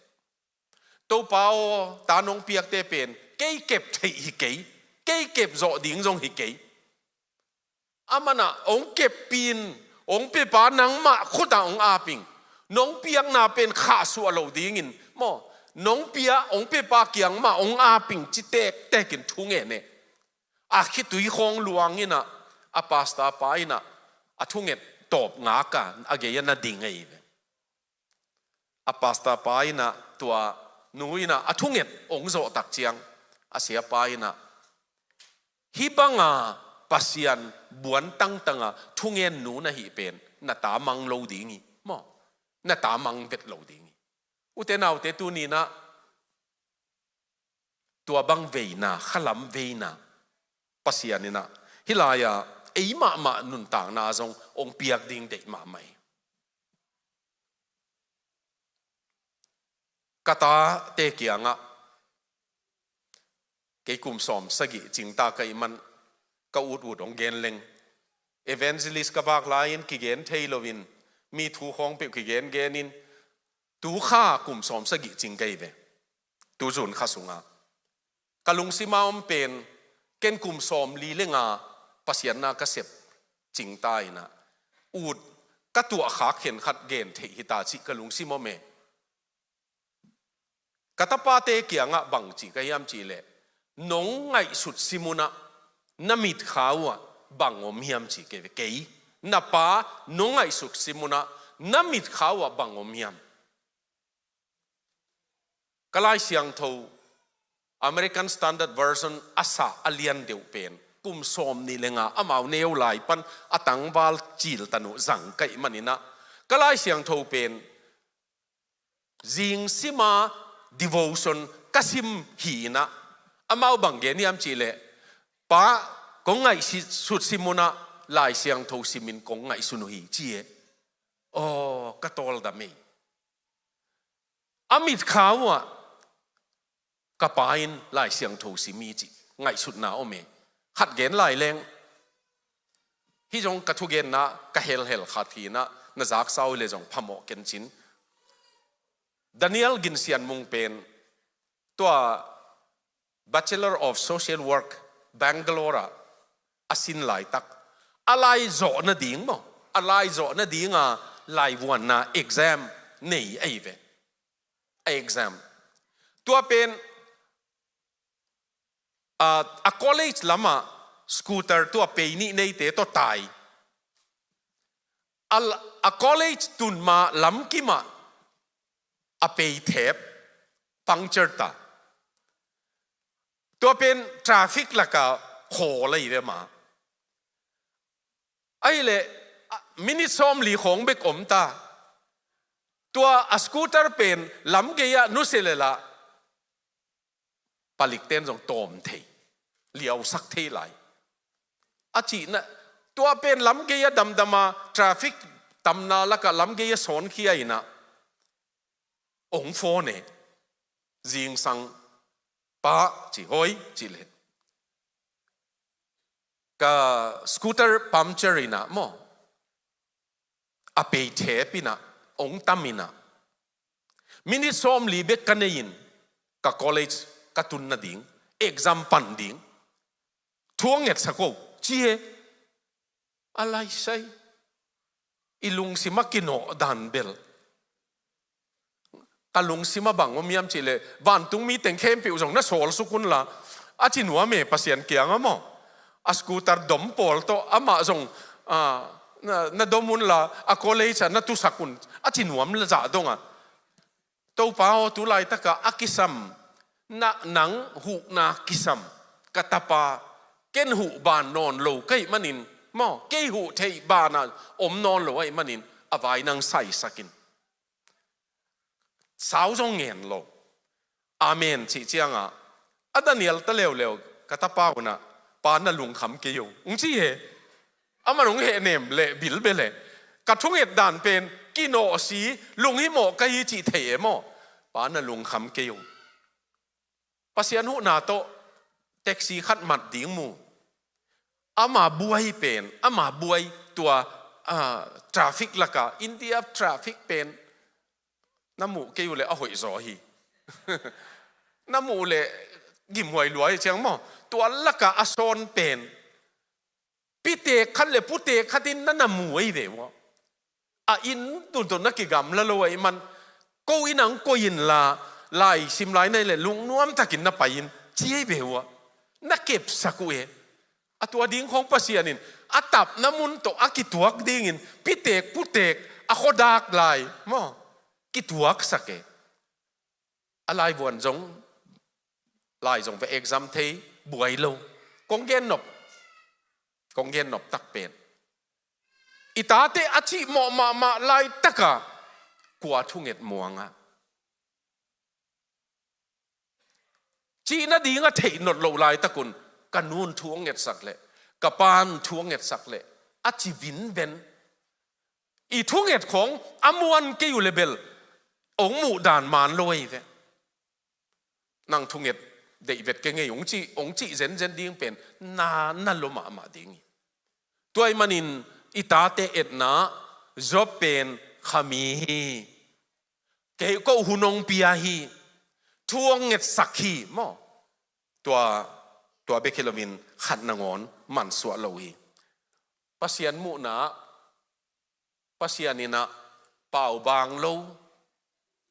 Topa aw, ta nong piakte pen kei kep theih hi kei, kei kep zawh ding zong hi kei. Aman ah hong keppih in, hong piapa nangmah khutah hong aping. Nong piakna pen khahsuah lo dingin maw, nong pia, hong piapa kiang mah hong aping ci tektekin thungen e. A khitui khawng luang in ah, a pastor pa in ah a thunget tawp ngak a, a gei-ah na ding ahi ve. A pastor pa in ah, tua nu in ah a thunget hong zawh tak ciang, a siapa in ah, hih banga Pasian buan tangtanga thungen nu na hih pen na ta mang lo ding hi maw, na ta mang vet lo ding hi. Ute naute, tuni in ah tua bang veina, khalam veina, Pasian in ah hih lai-a ei mahmah nuntakna zong hong piak ding deih mahmah hi. Ka tate kiangah, kei kum sawm sagih cingta ka hih man, ka ut ut hong gen leng, evangelist ka vak lai-in kigen thei loin, mi thu khawng peuh kigen genin, tu kha kum sawm sagih cing ka hi ve. Tu June kha sunga ka lungsima om pen, ken kum sawmli le nga Pasian na ka sep cing ta inah, ut ka tuahkhak khenkhat gen theih hi ta cih ka lungsim om e. Ka tapate kiangah bang ci ka hiam cihleh, nong ngaihsut simunah na mitkha uhah bang om hiam ci kei ve. Kei, na pa, nong ngaihsut simunah na mitkha uhah bang om hiam? Ka Lai Siangtho American Standard Version a sah a lian deuh pen, kum sawmnih le nga amau neu lai pan a tangval ciltan uh zang ka hih maninah, ka Lai Siangtho pen zingsima devotion ka sim hi inah, amau bang gen hiam cihleh, pa, kong ngaihsut simunah Lai Siangtho simin kong ngaihsun uh hi ci e. Aw, ka tawldam ei. A mitkha uhah ka pa in Lai Siangtho sim hi cih ngaihsutna om e. Khat gen lai leng, hih zong ka thugenna ka helhel khat hi inah, na zaksa uh le zong phamawh kencin. Daniel Gin Sian Mung pen, tua Bachelor of Social Work, Bangalore ah a sin laitak, a lai zawh nading maw, a lai zawh nadinga laivuanna exam nei ahi ve. A exam. Tua pen, a, a college lamah scooter tua pei nih neite tawh tai. A, a college tunma lamkimah a pei thep, puncture ta. Tua pen traffic laka khawl ahi ve ma. Ahileh, a, minute sawmli khawng bek om ta. Tua a scooter pen lam gei-ah nusia leh lah, palikten zong tawm thei, liausak thei lai. A cihna, tua pen lam gei-ah damdama traffic tamna lakah lam gei-ah sawnkhia inah, ong phone e, zingsang, pa, ci hoi, ci leh, ka scooter puncture inah maw, a pei thep inah, ong tam inah, minute sawmli bek ka nei-in ka college ka tun nading, exam pan ding, thu a ngetsak o, ci e. A laisai, i lungsim a kinawh dan bel, ka lungsim a bang om hiam cihleh, vantung mi teng khempeuh zong na sawlsuk unla, a ci nuam e Pasian kiangah maw. A scooter dom pawl tawh amah zong, a, na, na dom unla, a college ah na tusak un, a ci nuam zah dongah, Topa aw, tu laitakah a kisam, na, nang huhna kisam, ka tapa, ken huh ban nawn lo ka hih manin maw, kei huh theih banah om nawn lo ahih manin a vai nang saisak in. Sau zong ngen lo. Amen cih ciangah, a Daniel ta leuleu, ka tapa unah, pa, na lungkham kei o, ong ci e. Aman ong hehnem leh bilbel e. Ka thunget dan pen kinawhsi, lunghimawh ka hi cih thei e maw. Pa, na lungkham kei o. Pasian huhna tawh taxi khat mat ding mu. Ama buai pen, ama buai tua, ah, traffic laka, India traffic pen, na muh kei uh leh a hoihzaw hi. Na muh leh gimhuai lua hi ciang maw. Tua laka a sawn pen, pitek khat le putek khatin na na mu ahi ve uh a. A inn tun tawh na kigamla lo ahih man, ko inn ah ong koih inla, lai sim lai na hih leh lungnuam takin na pai in, ci ahi ve uh a. Na kepsak uh e. A tua ding khawng Pasian in a tapna mun tawh a kituak dingin pitek putek a khuadak lai maw, kituaksak e. A laivuan zong, lai zong va exam thei, buai lo. Kong gen nop, kong gen nop tak pen, i tate a cihmawh mahmah laitakah kua thunget muangah, cih nading a theih nop loh laitakun, ka nun thu a ngetsak leh, ka pan thu a ngetsak leh, a ci vinven. I thunget khawng a muan kei uh leh bel, ong muh dan man lo ahi ve. Nang thunget deih vet keng ei, hong cih, hong cih zenzen ding pen na, na lua mahmah ding hi. Tua ahih manin i tate etna, Job pen khami hi. Kei ko hun hong pia hi. Thu hong ngetsak hi maw. Tua, tua bek hi loin khat nangawn mansuah lo hi. Pasian muhna, Pasian in ah paubaang lo,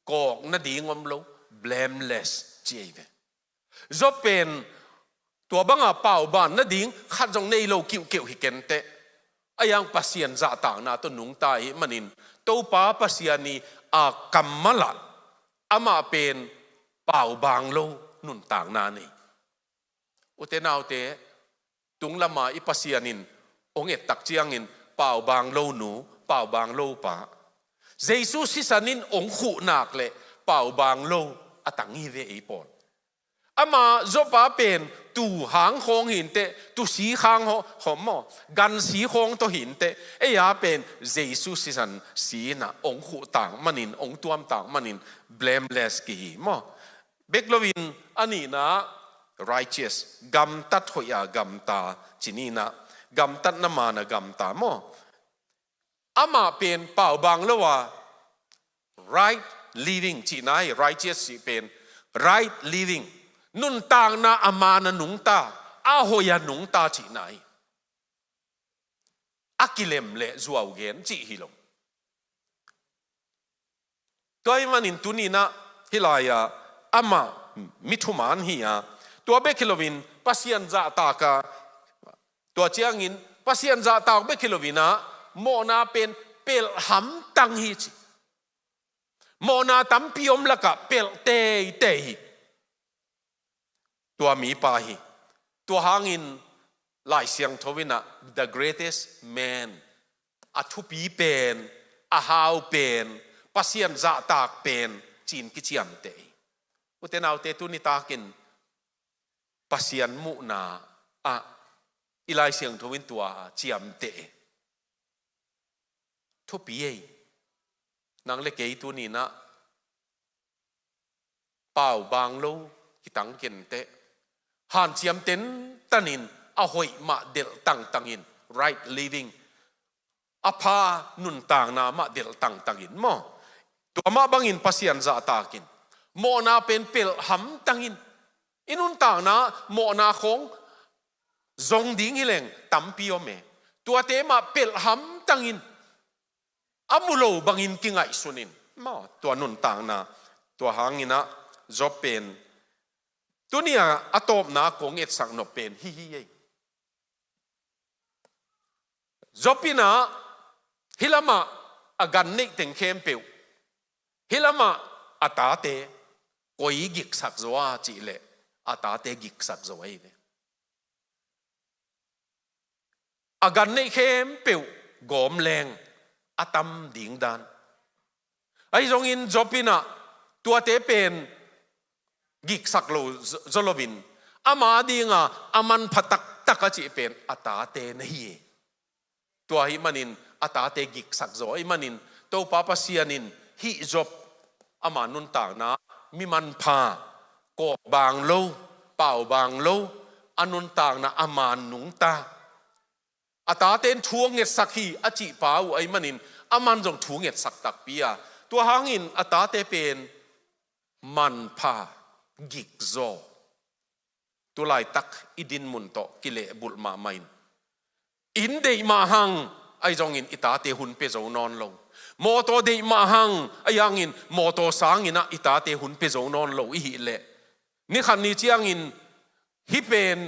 kawk nading om lo, blameless ci ei ve. Job pen tua banga paubaang nading khat zong nei lo kiuhkeuh hi kenteh. A yang Pasian zahtakna tawh nungta ahih manin Topa Pasian i a kammal ah amah pen paubaang lo nuntakna nei. Ute naute, tunglama i Pasian in hong ettak ciangin paubaang lo nu, paubaang lo pa, Jesu sisan in hong khuh nak leh paubaang lo a tang hi ve ei pawl. Ama Job a pen tuu hang khawng hi inteh, tuusi hang khawng maw, gansi khawng tawh hi inteh, ei a pen Jesu sisan si in ah hong khuh tak manin, hong tuam tak manin blameless kihi maw. Bek loin a nihna righteous, gamtat hoih a gamta ci ni in ah, gamtatna maan a gamta maw. Amah pen paubaang lo a right living cihna hi, righteous cih pen right living, nuntakna a maan a nungta, a hoih a nungta cihna hi. A kilem leh zuau gen cih hi lo. Tua ahih manin tuni in ah hih lai-ah amah mi thuman hi a, tua bek hi loin Pasian zahtak a, tua ciangin Pasian zahtak bek hi loin ah mawhna pen pelh hamtang hi ci. Mawhna tampi om lakah pelh teitei hi. Tua mipa hi. Tua hangin Lai Siangtho in ah the greatest man, a thupi pen, a hau pen, Pasian zahtak pen ci-in kiciamteh hi. Ute naute, tuni takin Pasian muhna ah i Lai Siangtho in tua ciamteh hi. Thupi ei. Nang le kei tuni in ah paubaang lo kitang kenteh. Hanciam tentan in a hoih mah delh tangtang in, right living, a pha nuntakna mah delh tangtang in maw. Tua mah bangin Pasian zahtak in, mawhna pen pelh hamtang in. I nuntakna mawhna khawng zong ding hi leng tampi om e. Tuate mah pelh hamtang in, a mu lo bangin kingaihsun in maw, tua nuntakna. Tua hangin ah Job pen tuni a a tawpna kong etsak nop pen hih hi ei. Job in ah hih lamah a gan neih teng khempeuh, hih lamah a tate koi giksak zaw a cih leh a tate giksak zaw ahi ve. A gan neih khempeuh gawm leng a tam ding dan. Ahi zongin Job in ah tuate pen giksak lo z-, zaw loin, ama dinga a manpha taktak a cih pen a tate na hi hi. Tua ahih manin a tate giksak zaw ahih manin Topa Pasian in hih Job ama nuntakna mi manpha, kawkbaang lo, paubaang lo, a nuntakna a maan nungta. A tate in thu a ngetsak hi a cihpa uh ahih manin aman zong thu ngetsak takpi a, tua hangin a tate pen manpha, gikzaw. Tulaitak i dinmun tawh kilehbulh mahmah in, inn deih mah hang ahi zongin i tate hun pia zo nawn lo. Mawtaw deih mah hang ahi hangin mawtaw sangin ah i tate hun pia zo nawn lo i hih leh, ni khat ni ciangin hih pen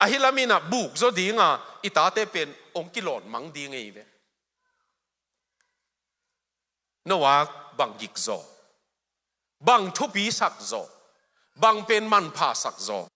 ahi lam in ah buk zaw dinga i tate pen hong kilawn mang ding ei ve. Noah bang gikzaw, bang thupi sakzaw, bang pen manpha sakzaw.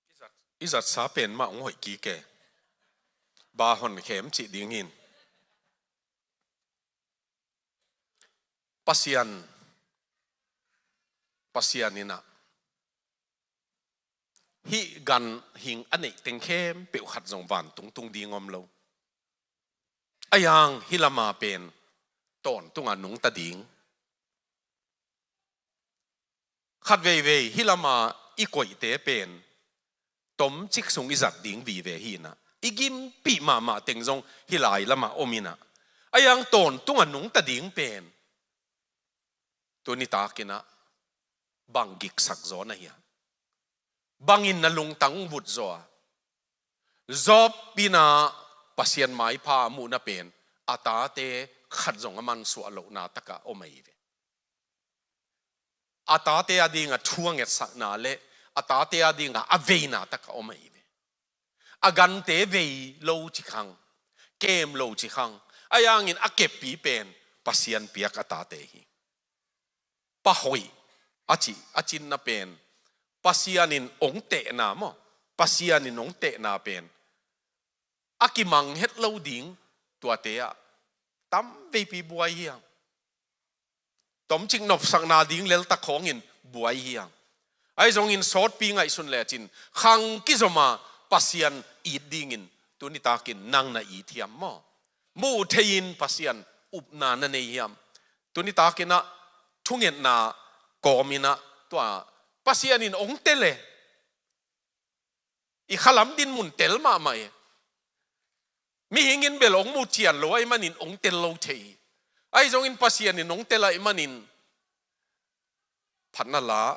I zat, i zatsa pen mah hong hoih kik e. Ba hon khem cih ding hi. Pasian, Pasian in ah hih ganhing a neih teng khempeuh khat zong vantung tung ding om lo. Ahi hang hih lama pen tawntung a nungta ding. Khat veivei hih lama i koihte pen tomcik sung i zat ding vive hi in ah, i gimpih mahmah teng zong hih lai lama om in ah, ahi hang tawntung a nungta ding pen tuni takin ah bang giksak zaw na hiam? Bangin na lungtang vut zaw a? Job in ah Pasian maipha a muhna pen a tate khat zong a mansuah lohna takah om ahi ve. A tate a dingah thu a ngetsakna le a tate a dingah a veina takah om ahi ve. A gante vei lo ci khang, kem lo ci khang. Ahi hangin a keppi pen Pasian piak a tate hi. Pa hoih a ci, a cinna pen Pasian in ong tehna maw, Pasian in ong tehna pen a kimang het lo ding tuate ah tam veipi buai hi hang. Tomcik nopsakna ding leltak khawngin buai hi hang. Ahi zongin sawtpi ngaihsun lecin khang kizom a Pasian it dingin tuni takin nang na it hiam maw? Muh thei-in Pasian upna na nei hiam? Tuni takin ah thungetna kawmin ah tua Pasian in ong tel e. I khalam dinmun tel mahmah e. Mihing in bel ong mu cian lo ahih manin ong tel lo thei hi. Ahi zongin Pasian in ong tel ahih manin phatna la,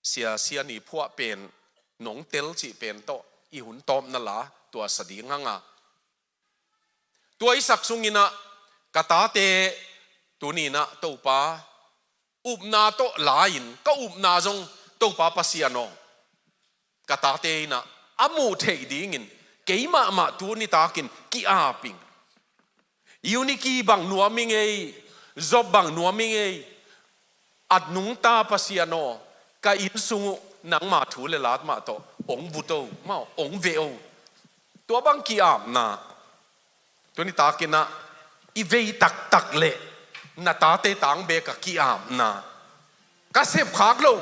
sia, sia ni phuah pen nong tel cih pen tawh i hun tawpna la tua sa ding hang a. Tua i sak sungin ah ka tate tuni in ah Topa upna tawh la-in ka upna zong Topa Pasian aw, ka tate in ah a muh theih dingin keimahmah tuni takin ki-ap ing. Eunike bang nuam ing ei, Job bang nuam ing ei. At nungta Pasian aw, ka inn sung uh nangma thu le lat mah tawh ong vut o maw, ong veh o. Tua bang ki-apna tuni takin ah i vei taktak le na tate tang bek a ki-apna, ka sep khak loh,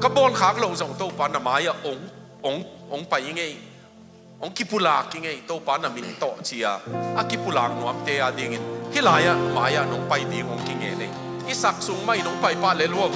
ka bawl khak loh zong Topa na mai-ah ong, ong, ong pai ing ei. Ong kipulak ing ei, Topa na min tawh ci-a a kipulak nuamte a dingin hih lai-ah mai-ah nong pai ding ong kingen ei. I sak sung mah in ong pai pah le luang.